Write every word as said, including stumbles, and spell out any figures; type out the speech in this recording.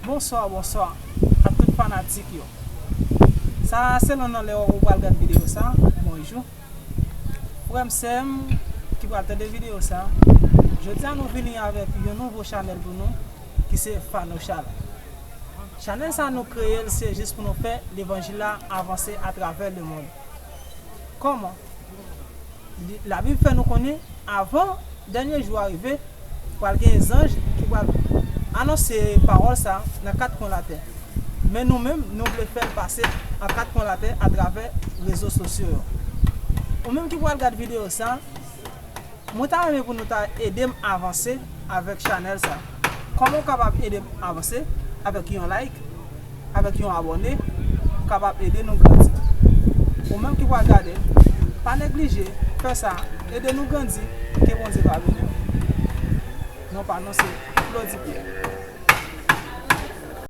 Bonswa, bonswa a tout fanatik yo. Sa selon nan lè ou pral gad videyo sa, bonjou. Frè m, sè m ki pral tande videyo sa, jodi a nou vini avèk yon nouvo chanèl pou nou, ki se Fano Channel. Chanèl sa nou kreye l se jis pou nou fè levanjil la avanse atravè lemonn. Kòman? Li- Labib fè nou konnen, avan dènye jou a rive, pral gen zanj ki pral anonse pawòl sa nan kat kwen latè. Men nou menm, nou vle fè l pase an kat kwen latè atravè rezo sosyo yo. Ou menm ki pral gad videyo sa, mwen ta renmen pou nou ta ede m avanse avèk chanèl sa. Kòman w kapab ede m avanse? Avèk yon like, avèk yon abòne, ou kapab ede nou grandi. Ou menm ki pral gade, pa neglije fè sa, ede nou grandi, ke Bondye va beni w. Non pa nou se Claudy Pierre.